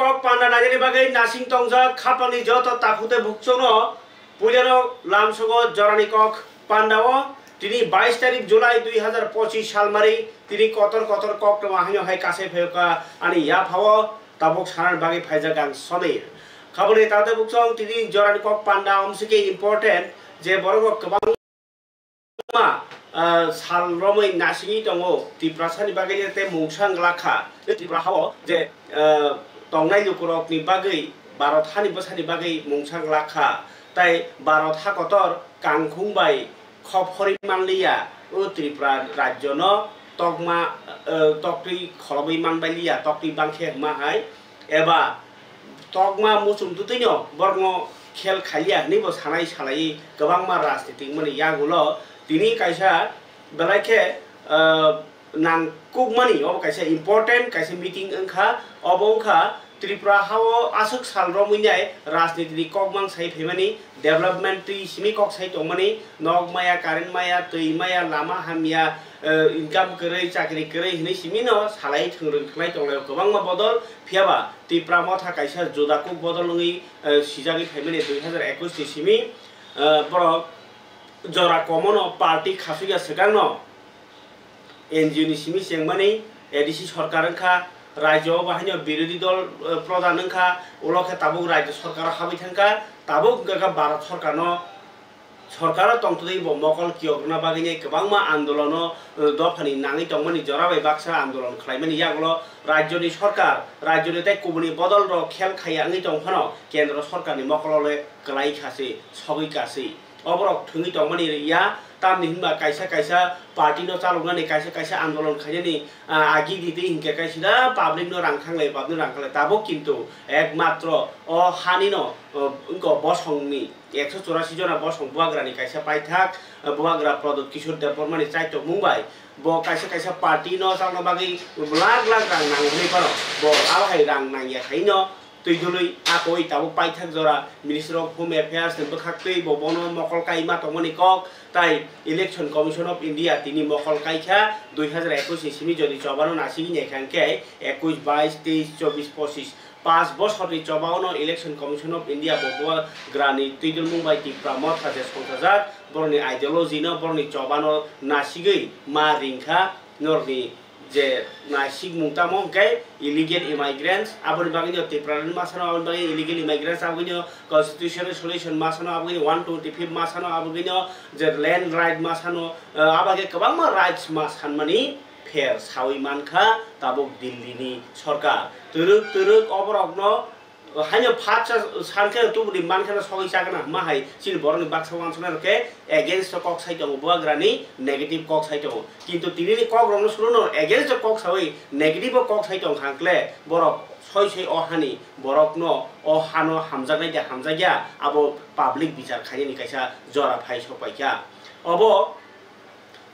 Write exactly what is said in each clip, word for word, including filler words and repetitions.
Kok panda nainani bagwi nasing tongjak khapangni joto takhuk tei bukchokno puilano lamsogo jorani kok pandao tini bais tarik July dui hazar pochis salmari tini kotor kotor kok tongma haino hai kasai phaio ka ani yaphao tabuk sanani bagwi phaijak ang Somir. Khaboni tate bukchong tini jorani kok panda omsike important je borok kwbang ma, ah, sal romwi nasigwi tongo Tiprasani bagwi tei mungsa wngla kha. Tei Tripura hao je, ah, tongnai lukurokni bagwi Bharat hani bwsani bagwi mungsa wngla kha. Tei Bharat ha kotor kangkhung bai khop horwi manliya o Tripura rajyono tokma, ah, toktwi kholobwi manbailiya, toktwi bangkhe hwnma hai. Eba tokma muchung twtwino borokno khel khaiya hwnwi bo sanai salaiwi kwbangma rajnitik mani yagulo tini kaisa belai khe, ah, nangkukmani obo kaisa important kaisa meeting wngkha. Obo wngkha Tripura hao aswk sal romwi nai rajnitini kok mang sai phaimani, development twi simi kok sai tongmani, nok maya, current maya, twi maya, lama hamya, eh, income kwrwi, chakri kwrwi hwnwi simino salai thwngrwng thwnglai tonglaio kwbangma bodol. Phiyaba Tipra motha kaisa juda kuk bodol wngwi, eh, sijagwi phaimani dui hazar ekwis ni simi, eh, borok jora komono party khasukya swkangno N G O ni simi chengmani A D C sorkar wngkha, rajyo o bahaino birodhi dol, eh, prodhan wngkha, ulo khe tabuk rajyo sorkar o habwi thangkha, tabuk wngkha khe Bharat sorkarno, sorkaro tongtwtwi bo mokol kiyokrwna bagwini kwbangma andolono, eh, dophani nangwi tongmani jora bai baksa andolon khlaimani yagulo rajyoni sorkar, rajyoni tei kubuni bodolrok khel khaiya wngwi tong phano kendro sorkarni mokolo le kwlai kha se, sogwi ka se. Oborok thwngwi tongmani ya, tamni hwnba kaisa kaisa party no chaloknani, kaisa kaisa andolon khainani, ah, agi di twi hinkhe kaisa da public no rang thanglai, public no rang khanglai. Tabuk kintu ekmatro o hani no, o, wngkha bosongni ekso churasi jona bosong bubagrani kaisa paithak, o, bubagra Pradyut Kishore Debbarmani chaitok mung bai bo kaisa kaisa party no chalokna bagwi lakh lakh rang nango hwnwi phano bo abo hai rang nangya khaino twi dului akoi tabuk paithak jora Ministry of Home Affairs ni bwkhaktwi bo bono mokol kaima tongmani kok tai Election Commission of India tini mokol kaikha dui hazar ekwis ni simi jodi chobano nasigwi naikha hwnkhe ekwis, bais, teis, chobis, pochis, panch bosorni chobano Election Commission of India bo bubagrani twidulmung bai Tipra motha je songchajak borokni ideology no borokni chobano nasigwi ma ringkha norokni je naisikmung tamo hwnkhe illegal immigrants, aboni bagwino Tiprani masano, aboni bagwi illegal immigrants, aboni constitutional solution masano, aboni one twenty fifth masano, aboni je land right masano, ah, abagwi kwbangma rights ma sanmani pher sawi mankha tabuk Delhi ni sorkar. Twrwk twrwk oborokno Haino phatsa sankhe tubudi mankhe no sogwi chagwna hwnma hai chini borokni baksa uansuknai rok khe against o kok sai tongo, bubagrani negative kok sai tongo. Kintu tinini kokrokno sulono against o kok sawi negative o kok sai tongkha hwnkhe borok soi soi o hani borokno o hano hamjaknai de hamjakya abo public bichar khainani kaisa jora phai sokpaikha. Obo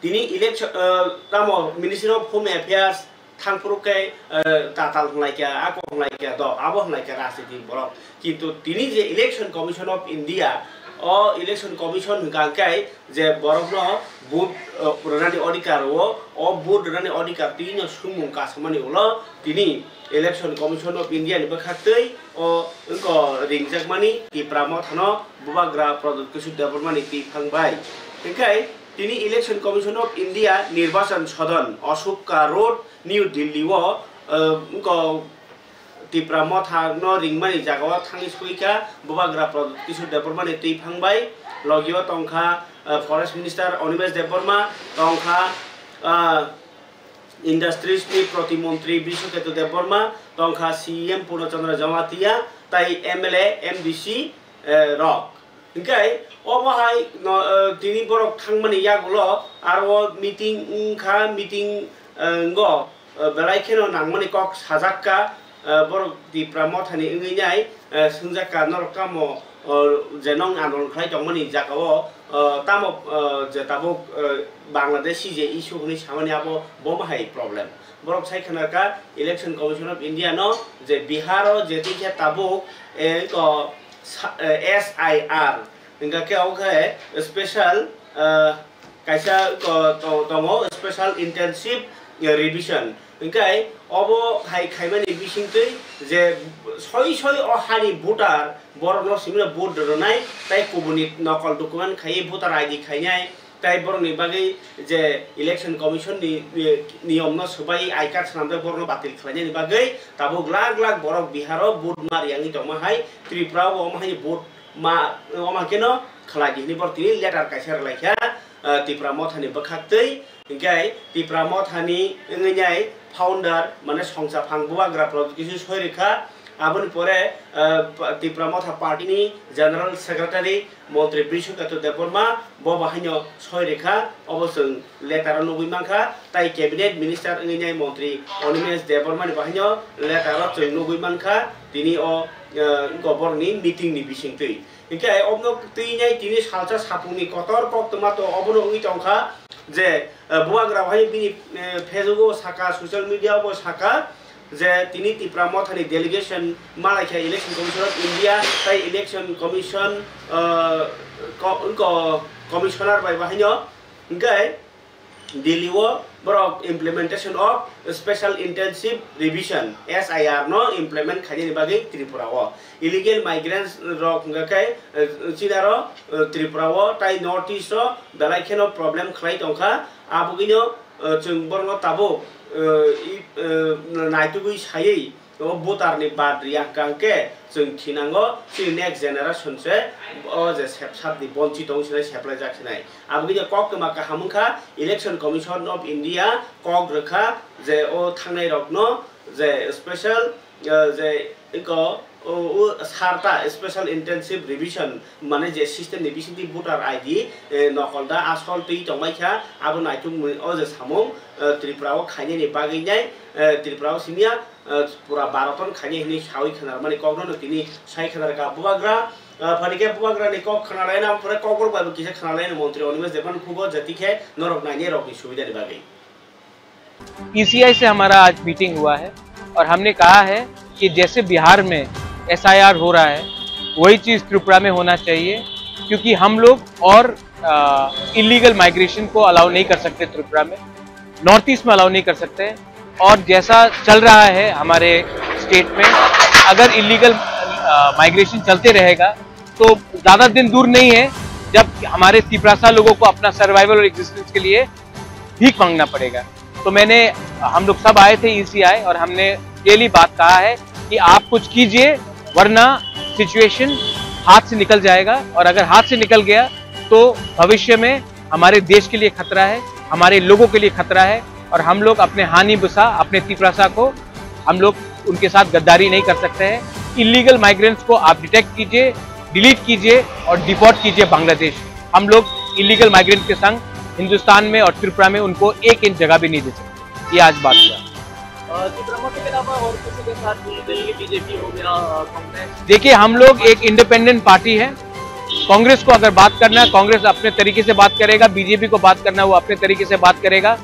Tini election, eh, tamo Ministry of Home Affairs thangphuru khe, eh, tatal hwnlaikha, ako hwnlaikha, do, abo hwnlaikha rajniti borok. Kintu tini je Election Commission of India, o Election Commission hwnkha khe je borokno vote, eh, rwnani odhikar o, o vote rwnani odhikar twi no swngmung kasamani ulo tini Election Commission of India ni bwkhaktwi o wngkha ringjakmani Tipra mothano bubagra Pradyut Kishore Debbarmani twiphang bai. Hwnkhe Tini Election Commission of India Nirbachan Sadan, Ashoka Road, New Delhi o, eh, wngkha Tipra motha no ringmani jaga o thangwi sogwi kha bubagra Pradyut Kishore Debbarma ni twiphang bai. Logi o tongkha, eh, Forest Minister Animesh Debbarma, tongkha, eh, Industries ni Protimontri Bishwaketu Debbarma, tongkha C E M Purna Chandra Jamatia, tai M L A, M D C, eh, rok. Hingke obo hai no, eh, tini borok thangmani yagulo aro meeting wngkha, meeting, eh, ngo, eh, belai kheno nangmani kok sajakka, eh, borok Tipra mothani wngwi nai, eh, swngjakka norok tamo, eh, je nong andolon khlai tongmani jagao, eh, tamo, eh, je tabuk, eh, Bangladeshi je issue hwnwi samani abo bomo hai problem. Borok sai khna kha Election Commission of India no je Bihar o je twi khe tabuk, eh, ko sa-, eh, S I R hingka khe obo khe special, eh, kaisa ko to-, tongo special intensive, revision. Hingke obo hai khaimani bisingtwi je soi soi o hani voter borokno simino vote rwnai tai kubuni nokol document khaiwi voter I D khainai tai borokni bagwi je election commission ni, eh, niyomno swbai I card swnamjak borokno batil khlainani bagwi tabuk lakh lakh borok Biharo vote ma riyangwi tongma hai Tripura o omo hai vote ma, omo hai kheno khlai di hwnwi borok tini letter kaisa rwlaikha, eh, Tipra Mothani bwkhaktwi. Hingke Tipra Mothani wngwi nai founder, mane songchaphang bubagra Pradyot Kishore soi rwkha. Aboni pore, eh, pa-, Tipra Motha party ni general secretary montri Brishaketu Debbarma bo bahaino soi rwkha, obo chwng letter o nugwi mankha. Tai cabinet minister wngwi nai montri Animesh Debbarma ni bahaino letter o chwng nugwi mankha. Tini o, eh, wngkha borokni meeting ni bisingtwi. Hingke obono twi nai tini salsa sapungni kotor koktwma to obono wngwi tongkha je, eh, bubagra hai bini, eh, Facebook o saka, social media o bo saka je tini Tipra Mothani delegation malaikha Election Commission of India tai Election Commission, eh, ko-, ko-, commissioner bai bahaino hingke Delhi o borok implementation of special intensive revision, S I R, no implement khainani bagwi Tripura o illegal migrants rok hingkha khe, eh, chini aro, eh, Tripura o tai North East o belai kheno problem khlai tongkha. Abogwino, eh, chwng borokno tabuk, eh, i, eh, naitugwi saywi o voter ni bad riya hwnkha hwnkhe chwng thinango chini next generation se o je sepsap ni bonchi tong sinai, seplaijak sinai. Abogwino koktwma kaham wngkha, Election Commission of India kok rwkha je o thangnai rokno je special, eh, je iko o, o sarta special intensive revision mane je system ni bisingtwi voter I D, eh, nokol da asol twi tongmai kha, abo naituk mui o je samung, eh, Tripura o khainani bagwi nai, eh, Tripura o simiya, eh, pura Bharat o khainai hinwi sawi khwnarmani kokno no tini sai khwnarkha bubagra, eh, phani khe bubagra ni kok khwnalaina pore kokborok bai bo kisa khwnalaina montri Animesh Debbarma phugo jati khe norok nainai rokni subida ni bagwi. ECI से हमारा आज मीटिंग हुआ है और हमने कहा है कि जैसे बिहार में एसआईआर हो रहा है, वही चीज़ त्रिपुरा में होना चाहिए, क्योंकि हम लोग और इलीगल माइग्रेशन को अलाउ नहीं कर सकते त्रिपुरा में, नॉर्थ ईस्ट में अलाउ नहीं कर सकते हैं। और जैसा चल रहा है हमारे स्टेट में, अगर इलीगल माइग्रेशन चलते रहेगा तो ज़्यादा दिन दूर नहीं है जब हमारे तिपरासा लोगों को अपना सर्वाइवल और एग्जिस्टेंस के लिए भीख मांगना पड़ेगा। तो मैंने, हम लोग सब आए थे ईसीआई और हमने क्लियरली बात कहा है कि आप कुछ कीजिए, वरना सिचुएशन हाथ से निकल जाएगा, और अगर हाथ से निकल गया तो भविष्य में हमारे देश के लिए खतरा है, हमारे लोगों के लिए खतरा है, और हम लोग अपने हानि बुसा, अपने तिपरासा को हम लोग उनके साथ गद्दारी नहीं कर सकते हैं। इलीगल माइग्रेंट्स को आप डिटेक्ट कीजिए, डिलीट कीजिए और डिपोर्ट कीजिए बांग्लादेश। हम लोग इलीगल माइग्रेंट के संग हिंदुस्तान में और त्रिपुरा में उनको एक इंच जगह भी नहीं दे सकते। ये आज बात हुआ। अ, त्रिपुरा मोर्चा के अलावा और किसी के साथ भी दिल्ली बीजेपी हो गया, अ, कांग्रेस? देखिए, हम लोग एक इंडिपेंडेंट पार्टी है। कांग्रेस को अगर बात करना है, कांग्रेस अपने तरीके से बात करेगा, बीजेपी को बात करना है, वो अपने तरीके से बात करेगा।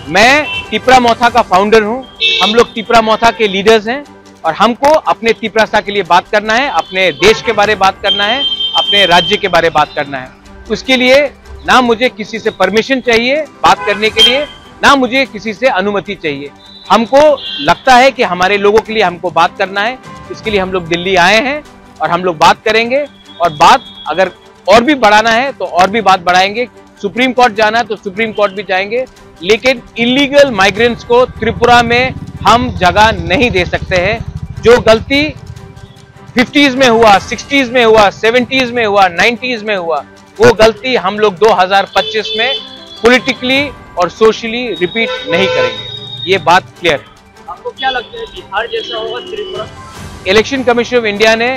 मैं तिपरा मोथा का फाउंडर हूँ, हम लोग तिपरा मोथा के लीडर्स हैं और हमको अपने तिपरासा के लिए बात करना है, अपने देश के बारे बात करना है, अपने राज्य के बारे बात करना है। उसके लिए ना मुझे किसी से परमिशन चाहिए बात करने के लिए, ना मुझे किसी से अनुमति चाहिए। हमको लगता है कि हमारे लोगों के लिए हमको बात करना है, इसके लिए हम लोग दिल्ली आए हैं और हम लोग बात करेंगे। और बात अगर और भी बढ़ाना है तो और भी बात बढ़ाएंगे, सुप्रीम कोर्ट जाना है तो सुप्रीम कोर्ट भी जाएंगे, लेकिन इलीगल माइग्रेंट्स को त्रिपुरा में हम जगह नहीं दे सकते हैं। जो गलती फिफ्टीज में हुआ, सिक्सटीज में हुआ, सेवेंटीज में हुआ, नाइन्टीज में हुआ, वो गलती हम लोग दो हज़ार पच्चीस में पॉलिटिकली और सोशली रिपीट नहीं करेंगे। ये बात क्लियर है। आपको क्या लगता है, बिहार जैसा होगा Tripura? Election commission of India ने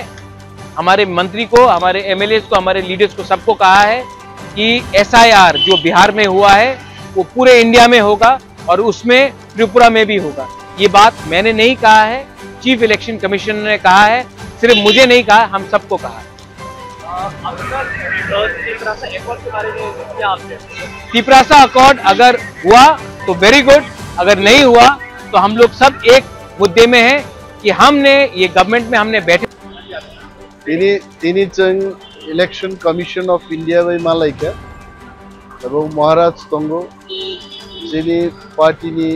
हमारे मंत्री को, हमारे एमएलए को, हमारे लीडर्स को, सबको कहा है कि एसआईआर जो बिहार में हुआ है, वो पूरे इंडिया में होगा और उसमें त्रिपुरा में भी होगा। ये बात मैंने नहीं कहा है, चीफ इलेक्शन कमिश्नर ने कहा है। सिर्फ मुझे नहीं कहा, हम सबको कहा है। अ, अभी तक, अ, तिपरासा एकॉर्ड के बारे में क्या आप कहते हैं? तिपरासा अकॉर्ड अगर हुआ तो वेरी गुड, अगर नहीं हुआ तो हम लोग सब एक मुद्दे में हैं कि हमने ये गवर्नमेंट में हमने बैठे Tini, tini chwng Election Commission of India bai malaikha, abo Maharaj tongo, chini party ni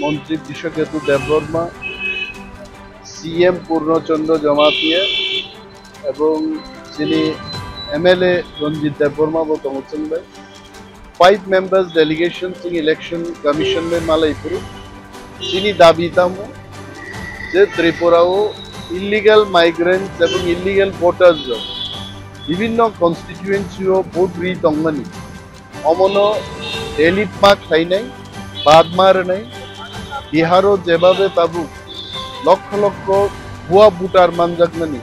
Montri Krishoketu Debbarma, C M Purno Chandra Jamatia, ebong chini M L A Ranjit Debbarma bo tongo chwng bai. Five members delegation chwng Election Commission bai malai phuru. Chini dabi tamo je Tripura o illegal migrants ebong illegal voters rok bibhinno constituency o vote ri tongmani. Omono relief ma khlainai, bad ma rwnai. Biharo jebabe tabuk lokho lokho bua voter manjakmani.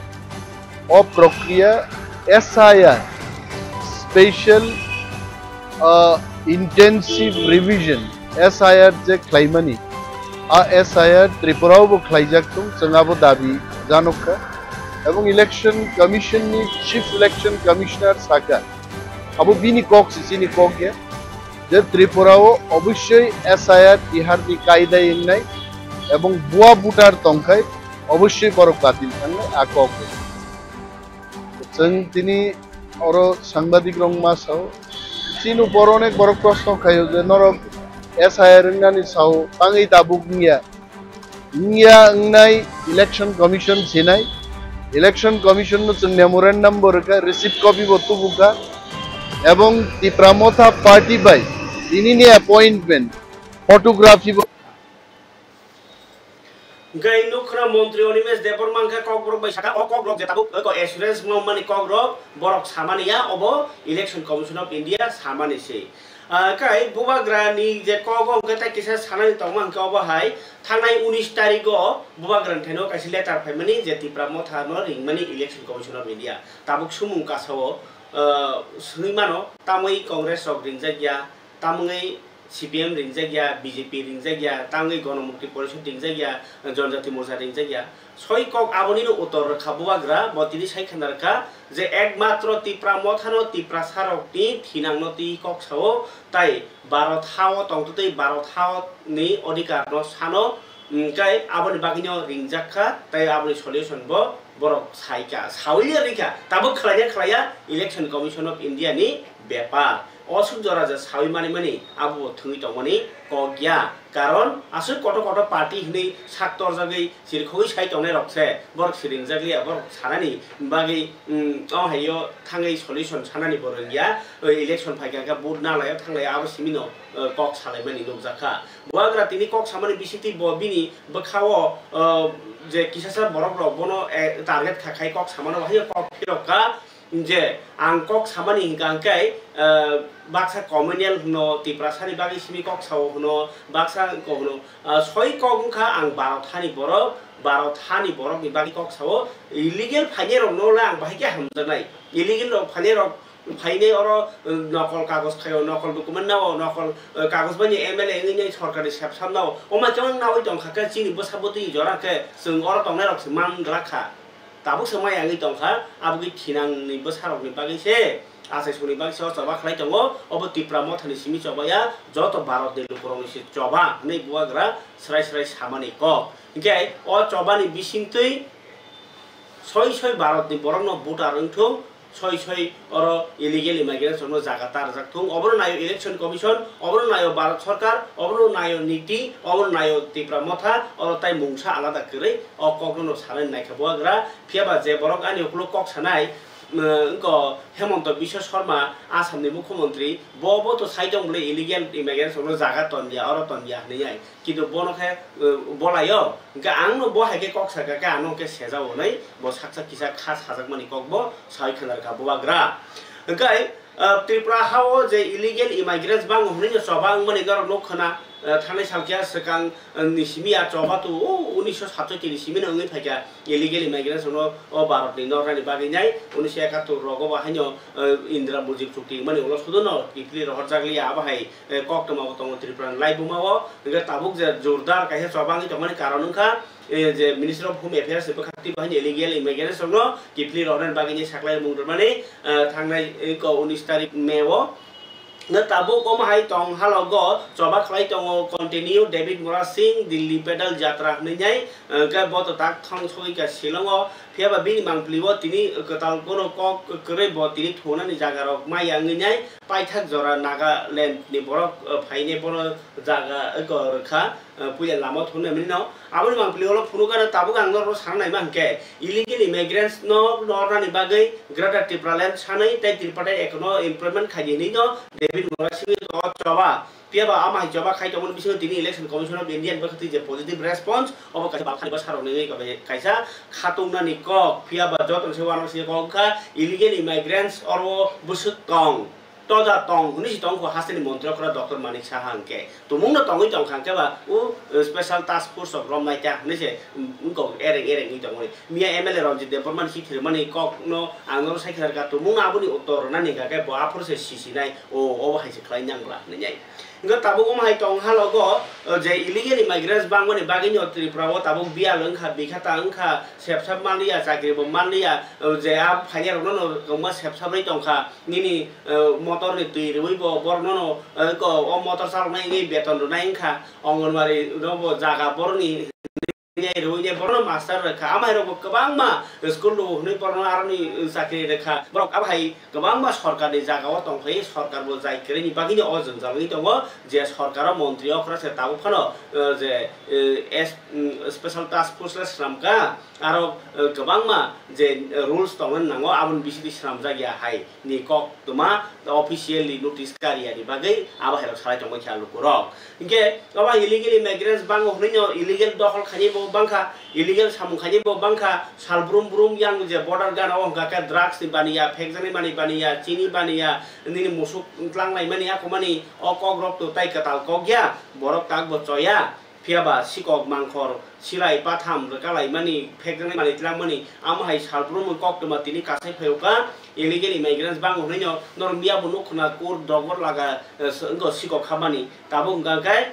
O prokriya S I R, Special, uh, Intensive Revision, S I R je khlaimani, a S I R Tripura o bo khlaijak tung, chwng abo dabi janokha. Ebong Election Commission ni Chief Election Commissioner saka, abo bini kok si chini kok ya, je Tripura o obossoi S I R Bihar ni kaidai wngnai, ebong bua voter tongkhai obossoi borok batil thangnai a kok. Chwng tini oro sangbadik rok ma sao. Chini upor onek borok proshno khaio je norok S I R wngnani sao tangwi tabuk wngya. Wngya wngnai Election Commission sinai. Election Commission no chwng memorandum bo rwkha, receipt copy bo tubukha. Ebong Tipra Motha Party bai tinini appointment, photography bo Hwnkhe nukha montri Animesh Debbarma hwnkhe kokborok bai sakha, o kokrok je tabuk eko assurance wngmani kokrok borok samani ya, obo Election Commission of India samani se. Ah, kai bubagra ni je kogo hwnkhe tai kisa sanani tongma hwnkhe obo hai thangnai unis tarikh o bubagra ni thaino kaisa letter phaimani je Tipra Motha no ringmani Election Commission of India. Tabuk sumung kasao, ah, swngwi mano, tamwi Congress rok ringjak ya, tamungwi C P M ringjak ya, B J P ringjak ya, tangwi Ganamukti Porishod ringjak ya, Janjati Morcha ringjak ya. Soi kok abonino utor rwkha bubagra, bo tini sai khna rwkha je ekmatro Tipra Mothano Tiprasa rokni thinangno twi kok sao, tai Bharot hao tongtwtwi Bharot hao ni odhikar no sano, hwnkhe aboni bagwino ringjak kha, tai aboni solution bo borok sai kha, saui ya rikha, tabuk khlaiya khlaiya Election Commission of India ni bepar. Osuk jora je saui mani mani abo bo thwngwi tongmani kok ya. Karon aswk kotor kotor party hinwi sak torjagwi sirkhogwi sai tongnai rok se borok siringjak liya, borok sanani bagwi, mm, o haio thangwi solution sanani bo rwngya. O election phaikha khe vote nalaio thanglaio abo simino, eh, kok salaimani nukjakha. Bubagra tini kok samani bisingtwi bo bini bwkhao, eh, je kisasa borok rok bono, eh, target kha khai kok samano haino kok phirokha. Je ang kok samani hwnkha hwnkhe, eh, baksa communal hwno, Tiprasani bagwi simi kok sao hwno, baksa ko hwno, eh, soi kok wngkha ang Bharot hani borok, Bharot hani borokni bagwi kok sao, illegal phainai rokno le ang bahai khe hamjaknai, illegal rok phainai rok phainai oro, eh, nokol kagoj khaio, nokol document nao, nokol, eh, kagoj bai ni M L A wngwi nai sorkar ni sepsam nao, omo khe wng naui tongkha khe chini bwsa bwtwi jora khe chwng oro tongnai rok se man glak kha. Tabuk se maya wngwi tongkha, aboni thinangni bwsarokni bagwi se, achaisongni bagwi se o choba khlai tongo, obo Tipra Mothani simi choba ya, joto Bharatni lukurokni se choba hwnwi bubagra swrai swrai samani kok. Hinkhe o chobani bisingtwi soi soi Bharatni borokno voter wngthung, soi soi oro illegal immigrants rokno jaga tarjak thung. Obono naio Election Commission, obono naio Bharat Sarkar, obono naio niti, obono naio Tipra Motha, oro tai mungsa alada kwrwi o kokno no sanani naikha bubagra. Phiya ba je borok ani ukuluk kok sanai, mm, wngkha Hemanta Biswa Sarma, Assam ni Mukhyamantri, bo bo to sai tong bwle illegal immigrants rokno jaga ton ya, oro ton ya hwnwi ai. Kintu bono khe, uh, bolaio. Hwnkhe ang no bo hai khe kok sakha khe ano khe sejao hwnwi bo saksa kisa kha sajakmani kok bo saui khna rwkha bubagra. Hwnkhe, uh, Tripura hao je illegal immigrants bango hwnwi no choba wngmani norok nuk khna, uh, thanai salkhe swkang, uh, ni simi ya choba tu, o, unisho satchoti ni simi no wngwi phaikha illegal immigrants no o Bharat ni nornani bagwi nai unisho ekattor rogo bo haino, uh, Indra Mujib chukti wngmani ulo sudo no kiphilwi rohorjak liya abo hai eh, koktwma bo tongo Tripura ni laibuma o. Hwnkhe tabuk je jordar kaisa choba wngwi tongmani karon wngkha, eh, je Ministry of Home Affairs ni bwkhak twi bahai ni illegal immigrants rokno kiphilwi rohornani bagwi ni saklai mung rwmani, eh, thangnai, eh, ko unis tarik May o. Hwnkhe tabuk omo hai tong halogo choba khlai tongo continue David Murad Singh Delhi Pedal Jatra hwnwi nai, eh, hwnkhe bo to tak thong sogwi kha Shillong o. Phiya ba bini mangpili o tini kwtal bono kok kwrwi bo tini thunani jaga rok maya wngwi nai paithak jora Nagaland ni borok, eh, phainai bono jaga, eh, ko rwkha, eh, puila lama thunai mani no. Aboni mangpili o phunukha tabuk ang norok sana naima hwnkhe illegal immigrants no nornani bagwi Greater Tipraland sanwi tei Tripartite Act no implement khaidi hinwi no David Murasimi o choba. Phiya ba ama hai choba khai tongmani bisingo tini Election Commission of India ni bwkhak twi je positive response, obo kaisa balkhani bwsarokni wngwi kaisa khatungnani kok. Phiya ba joto se uanok se kok wngkha illegal immigrants oro bwswk tong, toja tong hwnwi se tongkho hasteni montri okra Doctor Manik Saha hwnkhe. Tumungno tongwi tongkha hwnkhe ba u, uh, special task force rok romnai ta hwnwi se, um, wngkok ereng ereng wngwi tongmani. Miya M L A Ranjit Debbarma ni si thwrwmani kokno ang norok sai khna rwkha, tumungno aboni uttor rwnani hwnkha khe bo aphuru se sisinai, o, obo hai se khlai nang bla hwnwi nai. Hwnkhe tabuk omo hai tong halogo, o, je illegal immigrants bangmani bagwino Tripura o tabuk biyal wngkha, bikhata wngkha, sepsap manliya, chakri bo manliya, o, je a phainai rokno no kwbangma sepsap rwi tongkha, nini, o, motor ni twi rwi bo borokno no, o, ko, o motor chaloknai wngwi beton rwnai wngkha, Anganwadi no bo jaga borokni rwui de borokno master rwkha, amai rokbo kwbangma school rwo hwnwi borokno aroni chakri rwkha, borok abo hai kwbangma sorkarni jagao tongphai, sorkarbo jai kwrwini bagwino o jwngjal wngwi tongo je sorkaro montri okra se tabuk phano, eh, je, eh, es-, mm, special task force le swnamkha, aro, eh, kwbangma je, eh, rules tongmani nango aboni bisingtwi swnamjak ya hai ni kok tuma officially notice kariyani bagwi abo hai rok salai tongmani kha lukurok. Hinkhe obo illegal immigrants bango hwnwi no illegal dokhol khainai bo bangkha, illegal samung khainai bo bangkha, sal brum brum yang je border gana o hwnkha khe drugs ni baniya, phekjaknai manwi baniya, chini baniya, nini musuk tlang laimani akomani o kok rok to tai kwtal kok ya, borok tak bo choya. Phiya ba sikok mangkhor silai patham rwka laimani, phekjaknai manwi tlangmani, amo hai salbrumni koktwma tini kasai phaio ka, illegal immigrants bango hwnwi no norok miya bo nuk khna kur dogor laga, eh, wngkha sikok habani. Tabuk hwnkha khe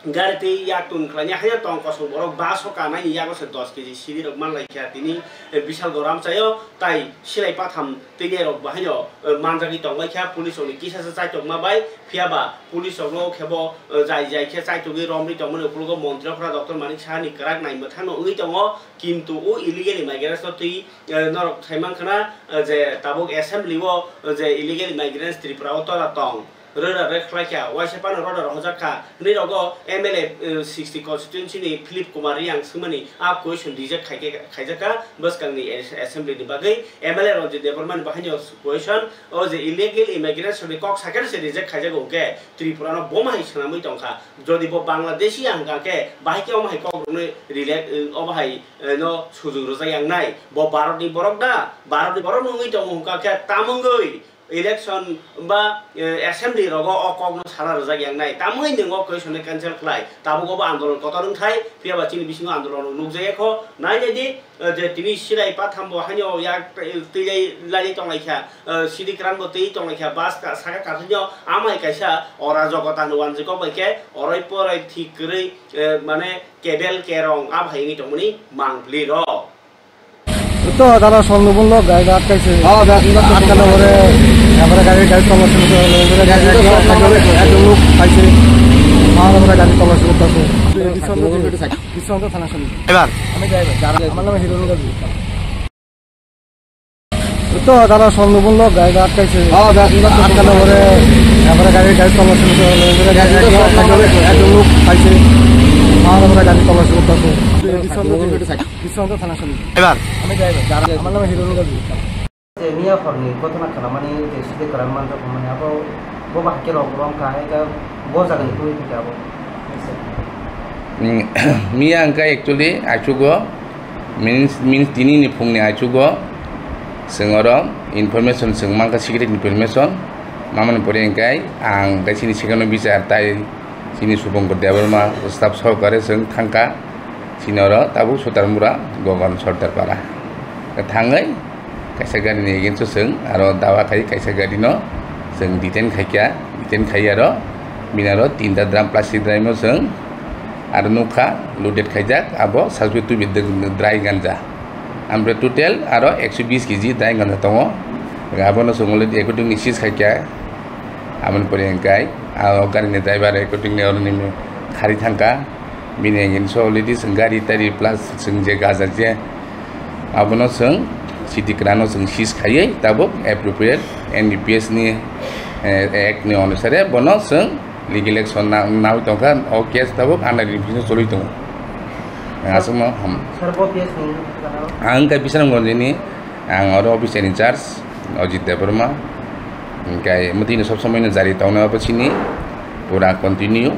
gari twi yak tun khlainai haino tong kosong borok bus o kanaini yago se dos keji siri rok man lai kha tini, eh, Bishalgarh amchaio tai silai patham tini rok bo haino, eh, manjagwi tongbai kha police rokni kisa se chaitok ma bai. Phiya ba police rokno khe bo, eh, jai jai khe chaitogwi romwi tongmani ukologo montri okra Doctor Manik Saha ni kwrak nai mwthangno wngwi tongo, kintu o illegal immigrants no twi, eh, norok sai mankha na, eh, je tabuk assembly o, eh, je illegal immigrants Tripura o tora tong, rwra rwkhlai kha, waisa phano roda rohorjak kha hwnwi rogo M L A, eh, sixty constituency ni Philip Kumar Reang swngmani a question reject khai khe, khaijak kha bwskangni assembly ni bagwi. M L A Ranjit Debbarma ni bo haino question, o je illegal immigration ni kok sakhe se reject khaijago hwnkhe Tripura no bo ma hai swnamwi tongkha. Jodi bo Bangladeshi ya hwnkha khe bahai khe omo hai kok rokno reject, eh, omo hai, eh, no sujung rwjak yang nai. Bo Bharat ni borok da, Bharat ni borok no wngwi tongo hwnkha khe tamungwi election ba, eh, assembly rogo o kok no sana rwjak yang nai. Tamungwi nwng o question no cancel khlai. Tabuk obo andolon kotor wngthai, phiya ba chini bisingo andolon rok nukjak ya kho. Nai nai di, eh, je tini silai patham bo haino yak twi lai lai tonglai kha, eh, sidi kwran bo twi tonglai kha, bus ka saka kathwino amai kaisa ora jogota hwnwi wanjwi kok bai khe oroi poroi thik kwrwi, eh, mane kebel kerong abo hai wngwi tongmani mangpli rok. তো দাদা সঙ্গবল গাড়ি আটকাইছে। হ্যাঁ, ব্যাস। আটকানোর পরে এবারে গাড়ি গাড়ি তল্লাশি করতে হলো। এবারে গাড়ি একজন লোক পাইছে। আমার আমরা গাড়ি তল্লাশি করতে আছে। বিশ্বনাথ থানা সামনে। এবার আমি ড্রাইভার, যারা আমার নাম হিরো গাজী। তো দাদা সঙ্গবল গাড়ি আটকাইছে। হ্যাঁ, ব্যাস। আটকানোর পরে এবারে গাড়ি গাড়ি তল্লাশি করতে হলো। এবারে গাড়ি একজন লোক পাইছে। আমার আমরা গাড়ি তল্লাশি করতে আছে। বিশ্বনাথ থানা সামনে। এবার আমি ড্রাইভার, যারা আমার নাম হিরো Gazi. Je miya horni gotona khanamani je side kwran manjak mani abo bo ba hakhe rok rom kha hai khe bo jaga ni twi thik abo. Mm, miya hwnkha actually achugo means, means tini ni phung ni achugo chwng oro information chwng mankha, secret information mamani pore hwnkhe ang hwnkhe chini second o bichar tai chini Subhankar Debbarma staff sohokare chwng thangkha. Chini oro tabuk Sutarmura Gogon Sordar Para. Thangwi kaisa gari ni against o chwng aro dawa khai kaisa gari no chwng detain khaikha, detain khai aro bini aro tinta drum plastic drum no chwng aro nukha loaded khaijak abo suspect to be dry ganja. Amre total aro ekso bis kg dry ganja tongo. Abono chwng already according ni seize khaikha. Aboni pore hwnkhe aro gari ni driver according ni aro nini khari thangkha. Bini against o already chwng gari tari plus chwng je gaja je Abono chwng city kwrano chwng seize khaiwi tabuk appropriate N D P S ni, eh, act ni onusare bono chwng legal action na-, nawi tongkha. O case tabuk under investigation choli tongo. Ang aswkno ham. Sir, bo case ni ang khe Bisramganj ni, ang oro officer in charge Ajit Debbarma. Hingkhe mwtwino sob somoi no jari tongnai obo chini pura continue.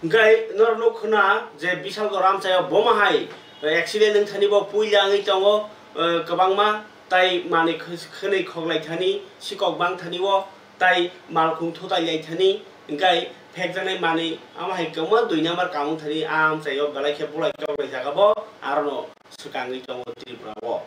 Hingkhe norok nuk khna je Bishalganj Ramchaya boma hai accident wng thani bo puila wngwi tongo, eh, kwbangma tai manwi khw-, khwnwi khoklai thani, sikok bang thani o, tai malkhung thutai lai thani, hingkhe phekjaknai manwi ama hai kwbangma dui number kamung thani a amchaio belai khe bulai toklai jaga bo arono swkangwi tongo Tripura o.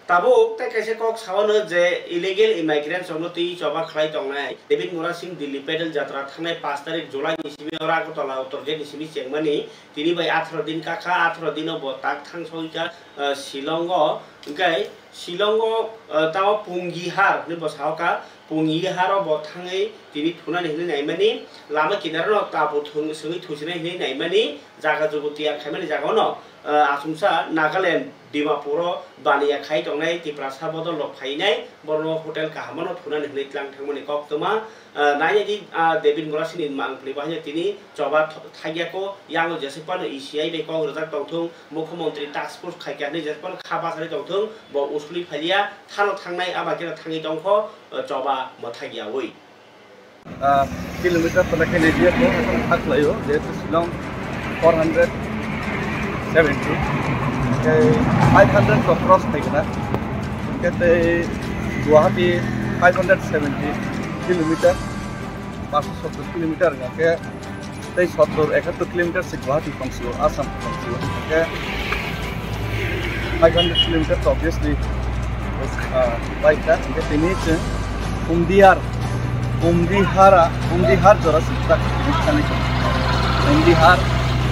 Tabuk tei kaisa kok sao no je illegal immigrants rokno twi choba khlai tongnai. David Murasing Delhi Pedal Jatra thangnai pash tarik July ni simi oro Agartala Uttar Gate ni simi chengmani tini bai atharo din kakha, atharo dino bo tak thang sogwi kha, ah, Shillong o. Hingkhe Shillong o, ah, tamo Pungihar hinwi bo sao kha, Pungihar o bo thangwi tini thunani hinwi naimani lama kinaro no tabuk thung-, swngwi thusinai hinwi naimani jaga jugu tiyar khaimani jaga o no. Ah, achomsa Nagaland, Dimapur o baniya khai tongnai Tiprasa bodol rok phainai, borokno hotel kaham o no thunani hinwi tlang thangmani koktwma. Ah, nainai di, ah, David Murasing ni mangpili bahaino tini choba th-, thaigyako, yango jesuk phano E C I bai kok rwjak tongthung, Mukhyamantri task force khaikha hinwi jesuk phano kha bachari tongthung, bo usuli phailia, thano thangnai, aba khe thangwi tongkho, ah, choba mwthagyaui. Ah, kilometer pala khe nai diya ko, ha khlaio, jehetu Shillong four hundred seventy, tei five hundred to cross khai gana, hingkhe tei Guwahati five hundred seventy kilometer, paanch sottor kilometer hingkhe tei sottor ekattor kilometer se Guwahati tongsiyo, Assam tongsiyo. Hingkhe five hundred kilometer to obviously, ah, bike ka. Hingkhe tini chwng Umdihar, Umdihara, Umdihar jora se tak thani. Umdihar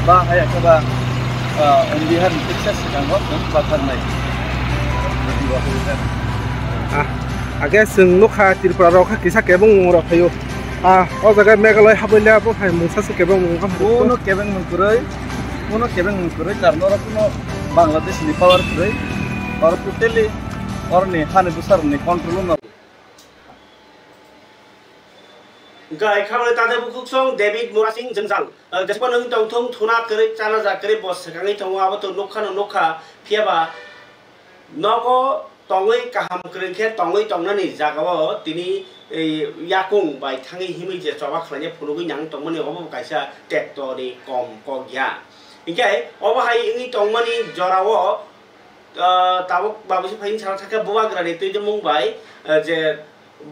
ba hai khe ba, ah, Umdihar ni tiksa swkango chwng batharnai. Ah, age chwng nukha Tripura rok kha kisa kebeng rok phaio. Ah, o jaga Meghalaya habailya bo hai mungsa se kebeng mung kha. Kuno kebeng mung kwrwi, kuno kebeng mung kwrwi, karon oro kuno Bangladesh ni power kwrwi, oro totally oroni hani bwsarokni control no. Gai khamani tade bukhuksong David Murasing jwngjal, ah, jespa nung tongthung thuna kwrwi chana ja kwrwi bo swkangwi tongo, abo to nukha no nukha, phiya ba nogo tongwi kaham kwrwng khe tongwi tongnani jagao tini, eh, yakung bai thangwi himwi je choba khlaina phunugwi nang tongmani obo bo kaisa tekto ni kom kok ya. Hinkhe obo hai wngwi tongmani jorao, ah, tabuk babisi phaini sana thangkhe bubagrani twi tongmung bai, ah, je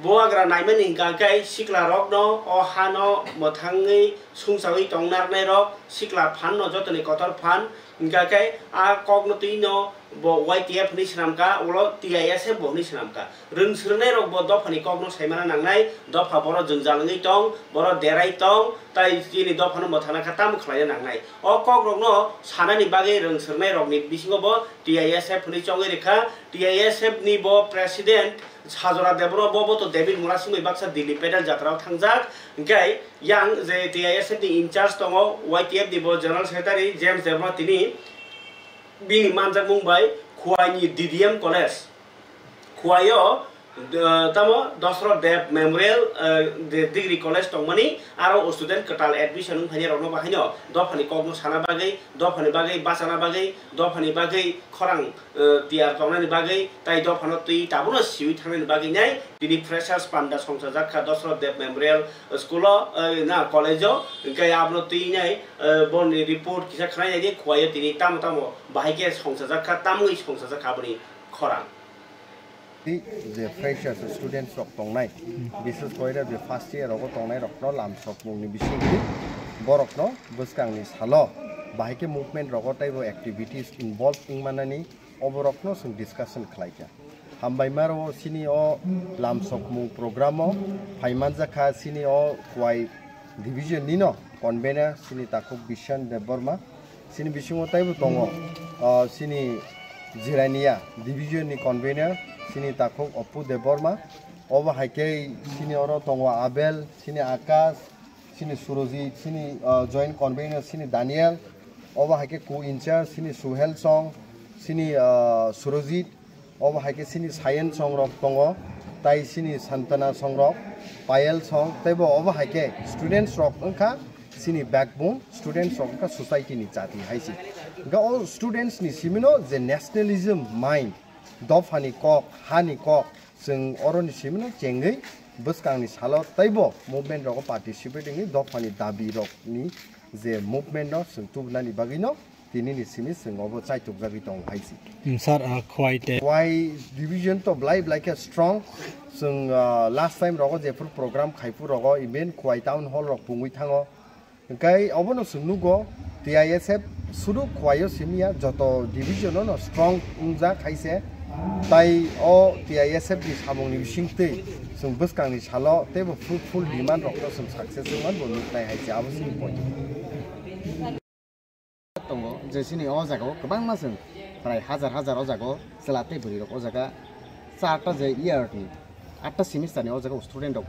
bubagra naimani hingka khe sikla rokno o hano mwthangwi sungsawi tongnarnai rok sikla phan no jotoni kotor phan. Hingka khe a kokno twi no bo Y T F hinwi swnam kha, ulo T I S F bo hinwi swnam kha. Rwng swrwngnai rok bo dophani kokno saimana nangnai, dopha borok jwngjal wngwi tong, borok derai tong, tai chini dophano mwthana kha tamo khlaina nangnai. O kokrokno sanani bagwi rwng swrwngnai rokni bisingo bo T I S F hinwi chongwi rwkha. T I S F ni bo president Sajora Debbarma bo, bo to David Murasing bai baksa Delhi pedal jatra o thangjak. Hingkhe yang je T I S F ni in charge tongo, Y T F ni bo general secretary James Debbarma tini bini manjakmung bai Khowai ni D D M college, Khowai o, eh, tamo Dasarath Deb Memorial, eh, de-, Degree College tongmani, aro student kwtal admission wng phainai rokno bahaino dophani kokno sana bagwi, dophani bagwi bachana bagwi, dophani bagwi khorang, eh, tiyar tongnani bagwi, tai dophano twi tabukno siwi thangnani bagwi nai tini freshers panda songchajak kha Dasarath Deb Memorial School o, eh, na college o, hingkhe abono twi nai, eh, boni report kisa khwnai nai di, Khowai o tini tamo tamo bahai khe songchajak kha, tamwi songchajak kha aboni khorang. Je freshers students rok tongnai, bises koira je first year rogo tongnai rokno lamsokmungni bisingtwi borokno bwskangni salo bahai khe movement rogo teibo activities involve wngmanani oborokno chwng discussion khlaikha. Hambaima rwo chini o lamsokmung program o phaimanjakha chini o Khowai division nino convener chini takhuk Bishan Debbarma. Chini bisingo taibo tongo, ah, chini Jirania division ni convener, chini takhuk Oppu Debbarma. Obo hai khe chini oro tongo Abel, chini Akash, chini Surojit, chini, ah, joint convener, chini Daniel. Obo hai khe co-in-charge, chini Suhel Song, Sini, ah, Surojit, obo hai khe sini Sayan song rok tongo, tai sini Santana song rok, Payal song, tei bo obo hai khe students rok wngkha sini backbone, students rok wngkha society ni chati hai se. Hingkhe o students ni simi no je nationalism mind, dophani kok, hani kok, chwng oroni simi no chengwi bwskang ni salo tei bo movement rogo participate wngwi dophani dabi rok ni je movement no chwng tubunani bagwi no tini ni simi chwng obo chaitukjagwi tongo hai se. Hmm, sir, ah, Khowai te. Khowai division to belai belai khe strong. Chwng, ah, last time rogo jephuru program khaiphuru rogo even Khowai town hall rok pungwi thango. Hingkhe obono chwng nugo T I S F sudu Khowai o simi ya, joto division o no strong wngjak hai se. Tai o T I S F ni samung ni bisingtwi chwng bwskang ni salo tei bo fruitful demand rok no chwng success wngman bo nuknai hai se, abo chini point. Tongo je chini o jaga o kwbangma chwng prai hajar hajar o jaga o chwla tei bwrwi rok o jaga charta je year ni atta semester ni o jaga o student rok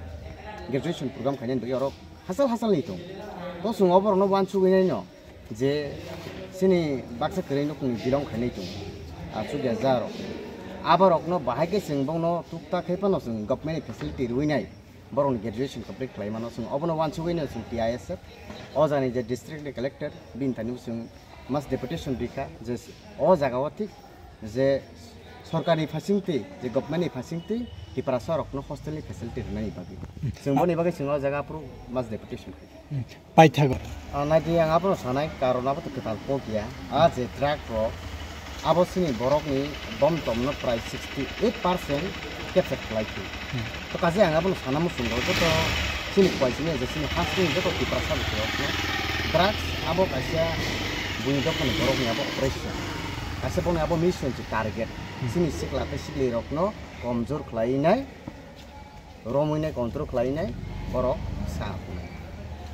graduation program khainani bagwi orok hachal hachal ni tong. To chwng oborok no uansugwi nai no je chini baksa kwrwi nokni bilong khainai tong. Achukya ja rok. Abo rok no bahai khe chwng bongno tukta khai phano chwng government ni facility rwi nai. Borokni graduation complete khlai mano, chwng obono uansugwi no chwng T I S F, o jani je district ni collector, bini thani bo chwng mass deputation rikha, je o jaga o thik je sorkar ni phasingtwi, je government ni phasingtwi Tiprasa rokno hostel ni facility rwnani bagwi. Chwng boni bagwi chwng o jaga aphuru mass deputation khai. Paithago. Ah, naidi ang abono sanai, karon abo to kwtal kok ya. Ah, je drug rok, abo chini borokni bom tomno prai sixty eight percent capture khlai khe. Hmm. To kaje ang abono sana muchungo, joto chini kwai chini je chini hasteni joto Tiprasa bwsarokno drugs abo kaisa buini dophani borokni abo operation. Kaisa bono abo mission se target. Hmm. Chini sikla tei sikli rokno komjor khlai nai. Romwi nai control khlai nai borok sa hwnwi.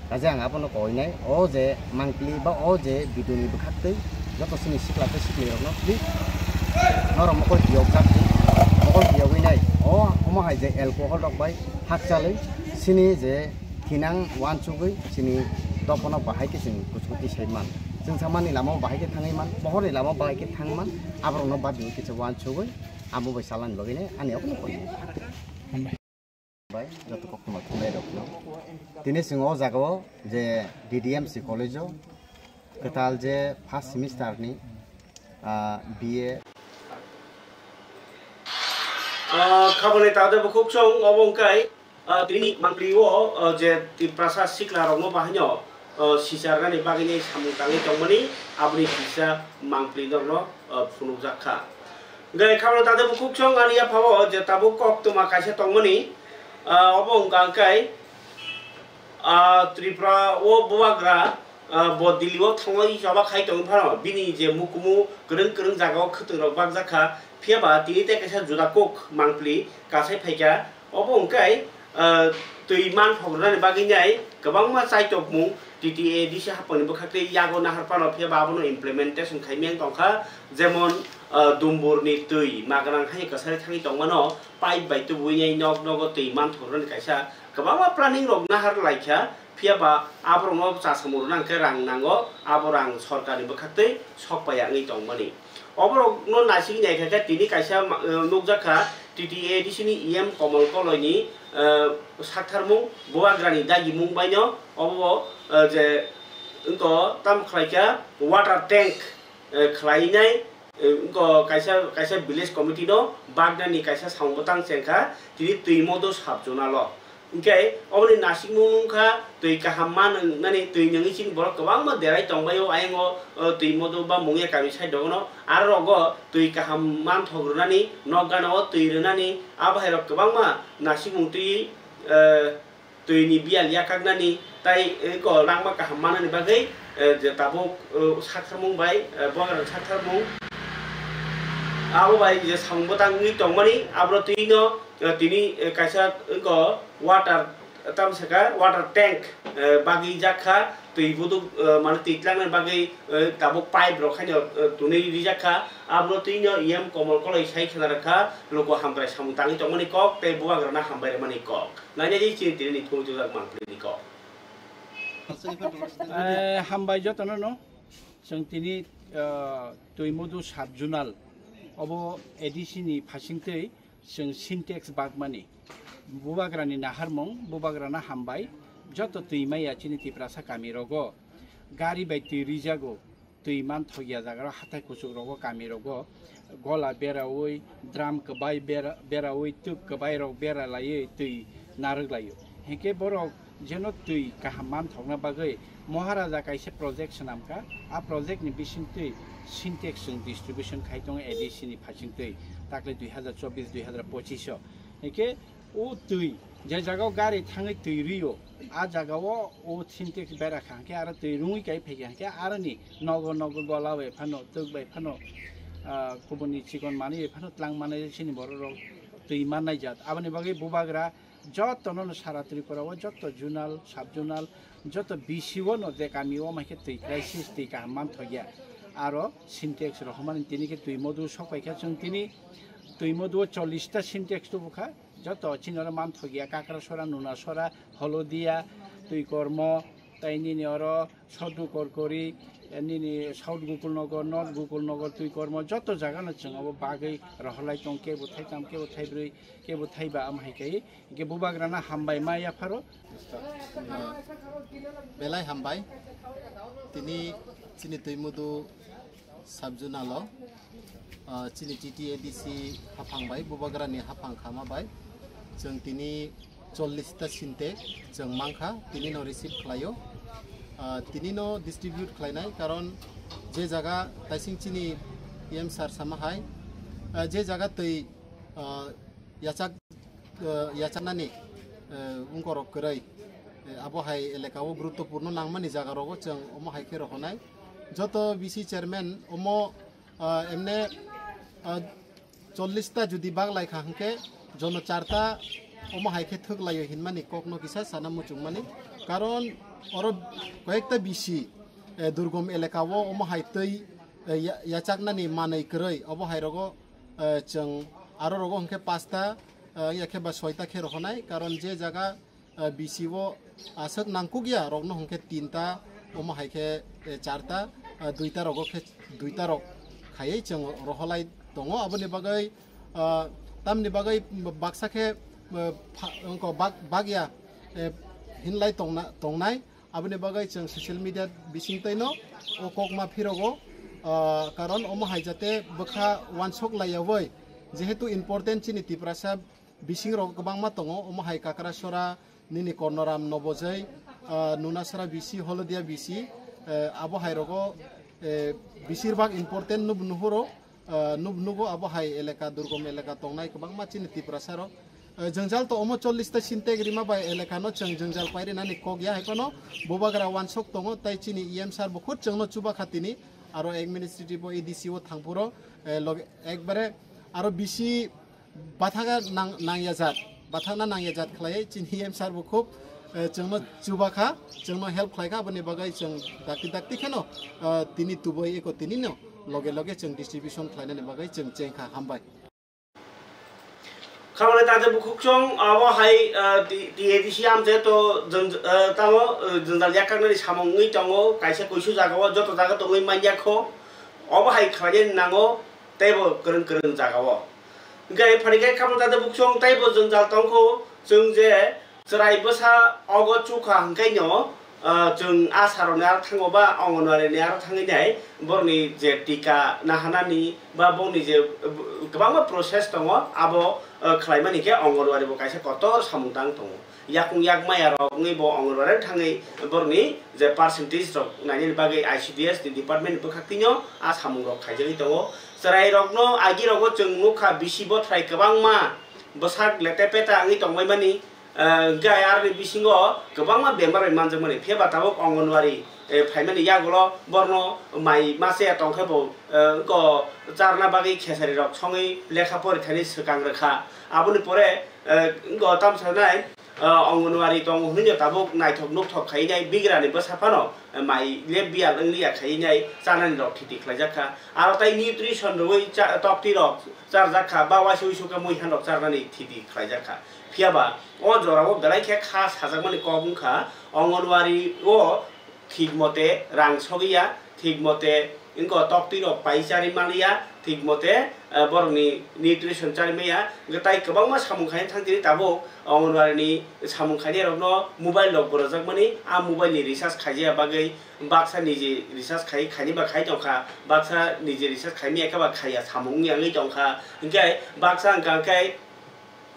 Kaje ang abono koi nai, o je mangpili ba o je biduni bwkhaktwi joto chini sikla tei sikli rokno twi norok mokol kiyok jak twi, mokol kiyogwi nai o omo hai je alcohol rok bai hakchalwi chini je thinang uansugwi chini dophano bahai khe chwng kuchukuti sai man. Chwng samani lama o bahai khe thangwi man, pohorni lama o bahai khe thang man, aborokno badi kisa uansugwi amo bai chalani bagwi nai ani abono koi nai. Hambai. Bai, joto koktwma thumnairokno. Tini chwng o jagao je D D M C college-o kwtal je first semester-ni, ah, B A. Ah, khaboni tade bukhuk chwng obo wngkai, ah, tini mangpili-o, ah, je Tiprasa siklarokno bahaino, ah, sicharnani bagwini samung tangwi tongmani, aboni kisa mangpili norokno, ah, phunukjak kha. Hwnkhe khaboni tade bukhuk chwng ani yaphao je tabuk koktwma kaisa tongmani, ah, obo wngkha hwnkhe, ah, Tripura o bubagra, ah, bo Delhi o thangwi choba khai tongwi phano bini je mukumu kwrwng kwrwng jagao khwtwng rok bakjak kha, phiya ba tini tei kaisa juda kok mangpili kasai phaikha. Obo wngkhe, ah, twi manthok rwnani bagwi nai kwbangma chaitokmung T T A D C haphangni bwkhaktwi yago nahar phano, phiya ba abono implementation khai meng tongkha, jemon, ah, Dumburni twi maganang hai kwchari thangwi tongmano pipe bai tubuwi nai nok nogo twi manthok rwnani kaisa kwbangma planning rok nahar laikha, phiya ba aborokno chasamung rwna hwnkhe rang nango, abo rang sorkarni bwkhaktwi sok paiya wngwi tongmani. Oborokno naisingwi naikha khe tini kaisa ma-, eh, nukjak kha T T A D C ni E M Komol Koloini, eh, saktharmung bubagrani dagimung baino obo, eh, je wngkha tamo khlaikha water tank, eh, khlainai, eh, wngkha kaisa, kaisa village committee no baknani kaisa samung bwtang chengkha tini twi modo sub zonal o. Hwnkhe oboni nasikmung wngkha twi kaham ma nwngnani, twi nungwi chini borok kwbangma derai tongbaio ayang o, o twi modo ba mungya kami side rogo no, aro rogo twi kaham manthok rwnani, nok gana o twi rwnani, abo hai rok kwbangma nasikmung twi, eh, twi ni biyal yakaknani tai, eh, ko langma kaham manani bagwi, eh, je tabuk, eh, saktharmung bai, eh, bubagra saktharmung abo bai je samung bwtang wngwi tongmani, abro twi no, eh, tini, eh, kaisa wngkha water, tamo saka water tank, eh, bagwi jak kha, twi buduk, eh, mane twi tlangnani bagwi, eh, tabuk pipe rok haino, eh, tunwi rijak kha, abro twi no E M Komol Koloi sai khwna rwkha, luku hamkrai samung tangwi tongmani kok tei bubagrano hambai rwmani kok. Nainai di chini tini ni thumwi twijak mangpili ni kok. Eh, hambai jotono no. Chwng tini, Ah, Twimodu sub-zonal obo A D C ni phasingtwi chwng Sintex bagmani. Bubagrani naharmung, Bubagrano hambai, joto twi maya chini Tiprasa kamirogo gari bai twi rijago, twi manthokya jagarok, hathai kuchukrogo, kamirogo gola beraui, drum kwbai bera-, beraui, twk kwbairok bera laiwi twi narwk laio. Hinkhe borok jeno twi kaham manthokna bagwi Maharaja kaisa project swnamkha, a project ni bisingtwi Sintex chwng distribution khai tongo A D C ni phasingtwi, takle dui hazar chobbish dui hazar pochish o. Hinkhe o twi je jagao gari thangwi twi rwio, a jagao o Sintex bera kha, hinkhe aro twi rwngwi kai phaikha, hinkhe aroni nogo nogo gola bai phano, twk bai phano, ah, kubuni chikon manwi bai phano tlang manwi chini bororok twi mannai jat. Aboni bagwi Bubagra jotono no sara Tripura o joto zonal, sub-zonal, joto B C o no je kami o maikhe twi crisis, twi kaham manthokya. Aro Sintex rohormani tini khe Twimodu sokpaikha chwng tini, Twimodu o chollish ta Sintex tubukha, joto chini oro manthokya, Kakrasora, Nunasora, Holodia, Twikormo, tai nini oro South Gokurkori, nini South Gokulnagar, North Gokulnagar, Twikormo, joto jagano chwng abo bagwi rohorlai tong, kebo thaitham, kebo thaibrwi, kebo thaiba, am hai kai. Hinkhe Bubagrano hambai ma yapharo. Belai hambai. Tini chini Twimodu sub-zonal o, ah, chini T T A D C haphang bai, Bubagrani haphang khama bai, chwng tini chollish ta Sintex chwng mankha, tini no receive khlaio. Ah, tini no distribute khlainai, karon je jaga taising chini E M sir sama hai, ah, je jaga twi, ah, yachak, eh, yachanani, eh, ungkorok kwrwi, eh, abo hai eleka o guruttopurno nangmani jaga rogo chwng omo hai khe rohonai. Joto B C chairman omo, ah, emne, ah, chollish ta jodi bag lai kha hwnkhe jono char ta omo hai khe thwk laio hinmani kokno kisa sana muchungmani. Karon oro koyekta B C, eh, durgom eleka o omo hai twi, eh, ya-, yachaknani manwi kwrwi obo hai rogo eh, chwng aro rogo hwnkhe pasta, eh, ya khe ba soita khe rohonai, karon je jaga, eh, B C o aswk nangkukya rokno hwnkhe tinta, omo hai khe, eh, charta, eh, duita rogo khe duita rok khaiwi chwng roholai tongo. Aboni bagwi, eh, tamni bagwi baksa khe, eh, pha-, wngkha bak-, bakya, eh, hinlai tongna-, tongnai. Aboni bagwi chwng social media bisingtwi no o kok ma phirogo, ah, karon omo hai jate bwkha wansok laiyawi, jehetu important chini Tiprasa bising rok kwbangma tongo, omo hai Kakrasora, nini Kornoram, Nobojoi, ah, Nunasara B C, Holodia B C, eh, abo hai rogo, eh, bisir bak important nub nuhuro. Ah, nub-, nugo abo hai eleka, durgom eleka tongnai kwbangma chini Tiprasa rok. Ah, jwngjal to omo chollish ta Sintex rima bai eleka no chwng jwngjal pairinani kok ya, hai phano Bubagra wansok tongo, tai chini E M sir bo khud chwngno chuba kha tini, aro administrative o A D C o thangphuro, eh, loge ekbare aro bisi bathakna nang-, nangya jat, bathakna nangya jat khlaiwi chini E M sir bo khub, eh, chwngno chuba kha, chwngno help khlai kha, aboni bagwi chwng dakti dakti kheno, eh, tini tubui eko tini no loge loge chwng distribution khlainani bagwi chwng cheng kha. Hambai. Khamani tade bukhuk chwng abo hai, eh, T-, T A D C amche to jwng, eh, tamo, eh, jwngjal yakkaknani samung wngwi tongo, kaisa kuisu jagao joto jaga tongwi manya kho, obo hai khlainani nango. Teibo kwrwng kwrwng jagao. Hwnkhe phanikhe khamung tade bukhuk chwng teibo jwngjal tongkho, chwng je chwrai bwsa ogo chukha hwnkhaino, ah, chwng asha rokni aro thango ba Anganwadi ni aro thangwi nai borokni je tika nahanani ba bongni je, uh, kwbangma process tongo abo, uh, khlaimani khe Anganwadi bo kaisa kotor samung tang tongo. Yakung yak maya rok wngwi bo Anganwadi thangwi borokni je percentage rok nainani bagwi I C D S ni department ni bwkhak tino a samung rok khaijagwi tongo. Chwrai rokno agi rogo chwng nukha bisi bothrai kwbangma bwsak lete peta wngwi tongbaimani, eh, hwnkhe aroni bisingo kwbangma bemar bai manjakmani. Phiya ba tabuk Anganwadi, eh, phaimani yagulo borno mai mase tongkhe bo, eh, wngko charna bagwi khesari rok songwi lekha pori thani swkang rwkha. Aboni pore, eh, wngko tamsa nai, ah, Anganwadi tongo hwnwi no tabuk naithok nukthok khai nai bigrani bwsa phano, eh, mai le biyal wng liya khai nai chanani rok thiti khlaijak kha. Aro tai nutrition rwui cha-, tokti rok charjak kha ba waisa uisu khe muihan rok charnani thiti khlaijak kha. Phiya ba o jora o belai khe kha sajakmani kok wng kha Anganwadi o thik mote rang sogwi ya, thik mote Wngkha toktwi rok pai chari maliya, thik mote, eh, borokni nutrition chari maya. Wngkha tai kwbangma samung khaina thang tini tabuk Anganwadi ni samung khainai rokno mobile rok borojak mani, a mobile ni recharge khaijaya bagwi baksa niji recharge khai, khaini ba khai tongkha, baksa niji recharge khaimaya khe ba khaiya samung wngya wngwi tongkha. Hinkhe baksa wngkha khe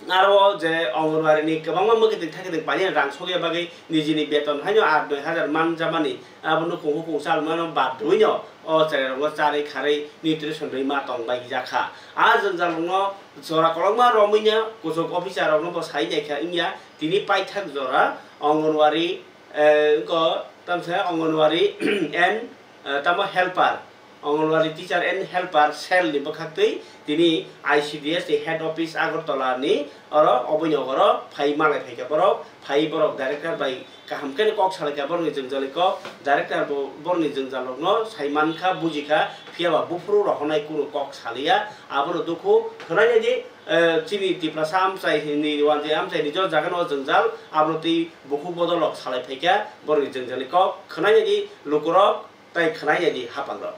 aro je Anganwadi ni kwbangma mwkhitwng thakitwng painani rang sokya bagwi nijini beton haino aat noi hajar man jamani, abo nukhung hukhung chalmano bad rwino o cherai rokno charwi kharwi nutrition rwi ma tong bai jakha. A jwngjal rokno jora kolokma romwino kuchuk officer rokno bo sai naikha wngya, tini paithak jora Anganwadi, eh, wngkha tamsa Anganwadi and, eh, tamo helper, Anganwadi teacher and helper cell ni bwkhaktwi tini I C D S ni head office Agartala ni oro oboino oro phai malai phaikha borok, phai borok director bai kaham khe kok salaikha borokni jwngjal ni kok, director bo borokni jwngjal rokno sai mankha, bujikha, phiya ba buphuru rohornai kunu kok saliya, abono dukhu khwnai nai di, eh, chini Tiprasa amchai ni wanjwi amchai ni jora jaga no jwngjal, abono twi bukhuk bodol rok salai phaikha, borokni jwngjal ni kok khwnai nai di lukurok. Tai khwnai ya di hapang rok.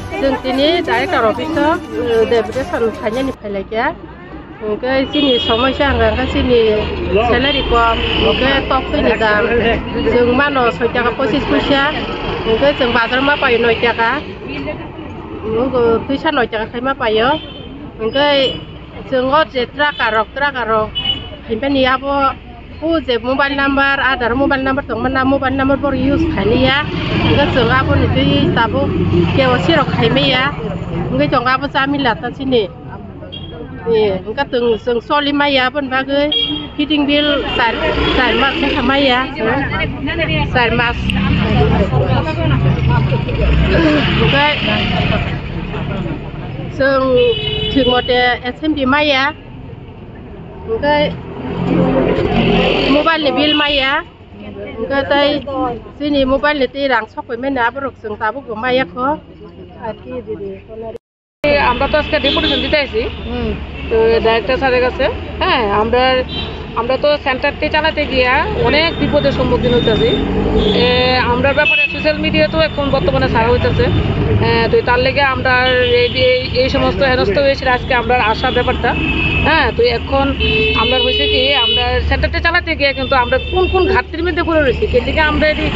Chwng tini director office o, uh, deputation khainani phailaikha. Hwnkhe chini somosya hwnkha khe chini salary kom, hwnkhe tok twi ni dam. Chwng mano soi taka pochis puisa, hwnkhe chwng bazar ma paio noi taka. Nugo twisa noi taka khai ma paio. Hwnkhe chwng o je trucker rok, trucker rok, haibani abo o je mobile number, Aadhaar mobile number tongmani, mobile number bo use khailiya. Hwnkhe chwng aboni twi tabuk K Y C rok khaimaya. Hwnkhe chwng abo chamila ta chini. Eh, hwnkhe chwng, chwng choli maya aboni bagwi feeding bill char, char mas wngkha maya, char mas. Hwnkhe chwng thik mote S M D maya, hwnkhe mobile ni bill maya, hwnkhe tei chini mobile ni twi rang sok pai mani aborok chwng tabuk bo maya kho. আমরা তো আজকে ডেপুটেশন দিতে আইছি। হুম। তো ডাইরেক্টর স্যারের কাছে, হ্যাঁ, আমরা, আমরা তো সেন্টারটি চালাতে গিয়া অনেক বিপদের সম্মুখীন হইতাছি। এ, আমরার ব্যাপারে সোশ্যাল মিডিয়াতেও এখন বর্তমানে ছাড়া হইতাছে। হ্যাঁ, তো তার লেগে আমরা এই, এই, এই সমস্ত হেনস্থা হয়েছিল আজকে আমরা আসার ব্যাপারটা। হ্যাঁ, তো এখন আমরা হয়েছে কি, আমরা সেন্টারটা চালাতে গিয়ে কিন্তু আমরা কোন কোন ঘাটতির মধ্যে পড়ে রয়েছি, সেদিকে আমরা যদি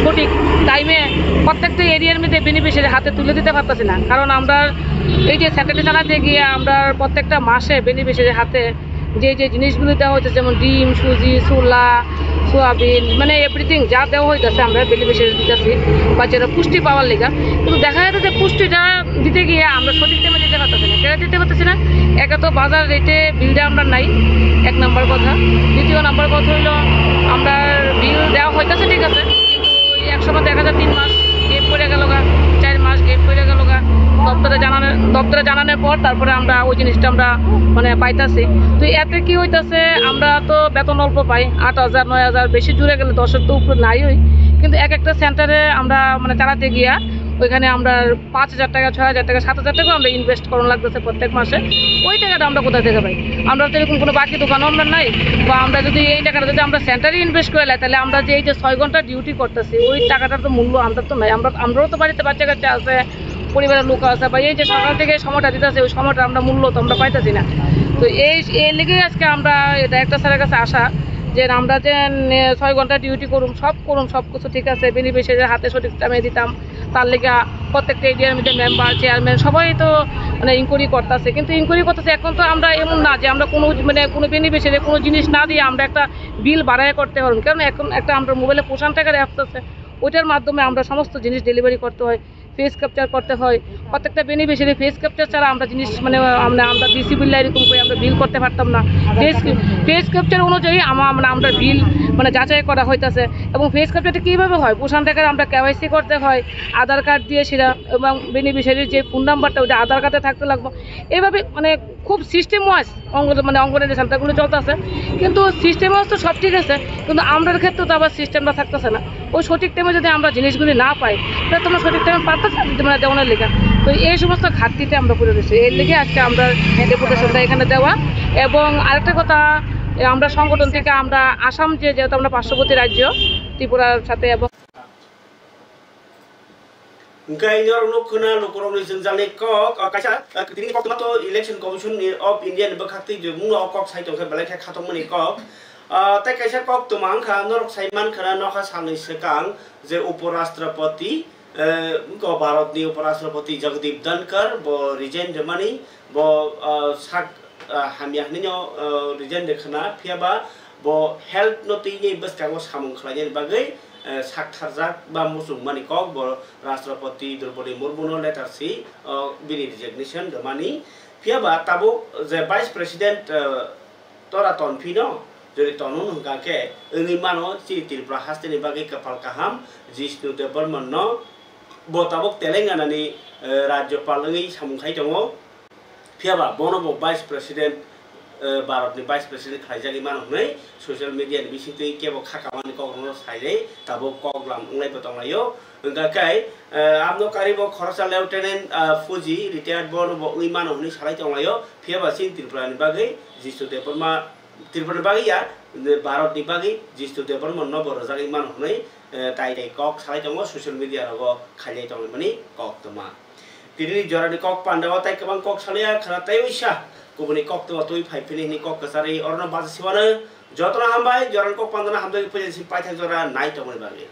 সঠিক টাইমে প্রত্যেকটা এরিয়ার মধ্যে বেনিফিশিয়ারি হাতে তুলে দিতে পারতেছি না। কারণ আমরা এই যে সেন্টারটা চালাতে গিয়ে আমরা প্রত্যেকটা মাসে বেনিফিশিয়ারি হাতে যে যে জিনিসগুলো দেওয়া হচ্ছে, যেমন ডিম, সুজি, ছোলা, সোয়াবিন, মানে এভরিথিং যা দেওয়া হইতেছে আমরা বেনিফিশিয়ারি দিতেছি বাচ্চারা পুষ্টি পাওয়ার লেগা। কিন্তু দেখা যাচ্ছে যে পুষ্টিটা দিতে গিয়ে আমরা সঠিক টাইমে দিতে পারতেছি না। কেন দিতে পারতেছি না? একে তো বাজার রেটে বিলটা আমরা নাই, এক নাম্বার কথা। দ্বিতীয় নাম্বার কথা হইলো, আমরা বিল দেওয়া হইতেছে ঠিক আছে, কিন্তু ওই এক সময় দেখা যায় তিন মাস গ্যাপ পড়ে গেল গা, চার মাস গ্যাপ পড়ে গেল গা। দপ্তরে জানানোর, দপ্তরে জানানোর পর তারপরে আমরা ওই জিনিসটা আমরা মানে পাইতাছি। তো এতে কি হইতাছে, আমরা তো বেতন অল্প পাই, আট হাজার, নয় হাজার, বেশি দূরে গেলে দশের তো উপরে নাই হই। কিন্তু এক একটা সেন্টারে আমরা মানে চালাতে গিয়া ওইখানে আমরা পাঁচ হাজার টাকা, ছয় হাজার টাকা, সাত হাজার টাকা আমরা ইনভেস্ট করানো লাগতেছে প্রত্যেক মাসে। ওই টাকাটা আমরা কোথা থেকে পাই? আমরা তো এরকম কোনো বাকি দোকানও আমরা নাই, বা আমরা যদি এই টাকাটা যদি আমরা সেন্টারে ইনভেস্ট করে লাই, তাহলে আমরা যে এই যে ছয় ঘন্টা ডিউটি করতেছি, ওই টাকাটার তো মূল্য আমরা তো নাই। আমরা, আমরাও তো বাড়িতে বাচ্চা কাচ্চা আছে, পরিবারের লোক আছে, বা এই যে সকাল থেকে সময়টা দিতেছে, ওই সময়টা আমরা মূল্য তো আমরা পাইতেছি না। তো এই, এই লেগেই আজকে আমরা ডাইরেক্টর স্যারের কাছে আসা, যে আমরা যে, উম, ছয় ঘন্টা ডিউটি করুম, সব করুম, সব কিছু ঠিক আছে, বেনিফিশিয়ারির হাতে সঠিক টাইমে দিতাম, তার লেগে প্রত্যেকটা এরিয়ার মধ্যে মেম্বার, চেয়ারম্যান সবাই তো মানে ইনকোয়ারি করতেছে, কিন্তু ইনকোয়ারি করতেছে। এখন তো আমরা এমন না যে আমরা কোনো মানে কোনো বেনিফিশিয়ারি কোনো জিনিস না দিয়ে আমরা একটা বিল বাড়ায় করতে পারবো, কারণ এখন একটা আমরা মোবাইলে পোষণ ট্র্যাকার অ্যাপস আছে, ওইটার মাধ্যমে আমরা সমস্ত জিনিস ডেলিভারি করতে হয়, ফেস ক্যাপচার করতে হয়। প্রত্যেকটা বেনিফিশিয়ারি ফেস ক্যাপচার ছাড়া আমরা জিনিস মানে আমরা, আমরা ডিসি বিল এরকম করে আমরা বিল করতে পারতাম না। ফেস, ফেস ক্যাপচার অনুযায়ী আমা-, মানে আমরা বিল মানে যাচাই করা হইতাছে। এবং ফেস ক্যাপচারটা কীভাবে হয়? পোষণ ট্র্যাকার আমরা কেওয়াইসি করতে হয়, আধার কার্ড দিয়ে সেটা, এবং বেনিফিশিয়ারির যে ফোন নাম্বারটা ওটা আধার কার্ডে থাকতে লাগবো। এইভাবে মানে খুব সিস্টেম ওয়াইজ অঙ্গ-, মানে অঙ্গনওয়াড়ি সেন্টারগুলো চলতেছে, কিন্তু সিস্টেম ওয়াইজ তো সব ঠিক আছে, কিন্তু আমরার ক্ষেত্রে তো আবার সিস্টেমটা থাকতেছে না। ওই সঠিক টাইমে যদি আমরা জিনিসগুলি না পাই, তাহলে তোমরা সঠিক টাইমে পারতেছ না যদি মানে দেওয়ানোর লেখা। তো এই সমস্ত ঘাটতিতে আমরা পড়ে রয়েছি, এর লেগে আজকে আমরা ডেপুটেশনটা এখানে দেওয়া। এবং আরেকটা কথা, এ, আমরা সংগঠন থেকে আমরা আসাম যে, যেহেতু আমরা পার্শ্ববর্তী রাজ্য ত্রিপুরার সাথে, এবং Hwnkhe norok nuk khna lukurokni jwngjalni kok, ah, kaisa, ah, tini koktwma to Election Commission of India ni bwkhak twi jwngno o kok sai tongkhe belai khe khatokmani kok. Ah, tei kaisa koktwma wngkha norok sai mankha na nokha salni swkang je Upo Rashtrapati, eh, wngkha Bharatni Upo Rashtrapati Jagdeep Dhankar bo resign rwmani, bo, ah, sak, ah, hamya hwnwi no, ah, resign rwkhna, phiyaba bo health no twi ni bwskango samung khlainani bagwi, eh, saktharjak ba muchungmani kok bo Rashtrapati Droupadi Murmu no letter si, oh, bini resignation rwmani. Phiyaba tabuk je Vice President, eh, tora tonphino, jodi tonun hwnkha khe wngwi mano chini Tripura hasteni bagwi kwpal kaham Jishnu Debbarman no bo tabuk Telangana ni, eh, Rajyapal wngwi samung khai tongo. Phiyaba bono bo Vice President, eh, Bharat ni Vice President khlaijagwi mano hwnwi social media ni bisingtwi kebo kha kamani kokrokno sainai tabuk koklam wnglaibo tonglaio. Hwnkha khe, eh, amno karibo khoroksa Lieutenant, eh, Fuji retired bono bo wngwi mano hwnwi salai tonglaio. Phiyaba chini Tripura ni bagwi Jishnu Debbarma, Tripura ni bagwi ya, Bharat ni bagwi Jishnu Debbarma no bo rwjagwi mano hwnwi, eh, tai tai kok salai tongo social media rogo khailai tongmani koktwma. Tini ni jorani kok panda o tai kwbang kok salai ya khana tai uisa kubuni koktwma twi phai phini hini kok kwcharwi orono bacha siwano jotono hambai jorani kok panda no hamjagwi puila si paithak jora nai tongmani bagwi.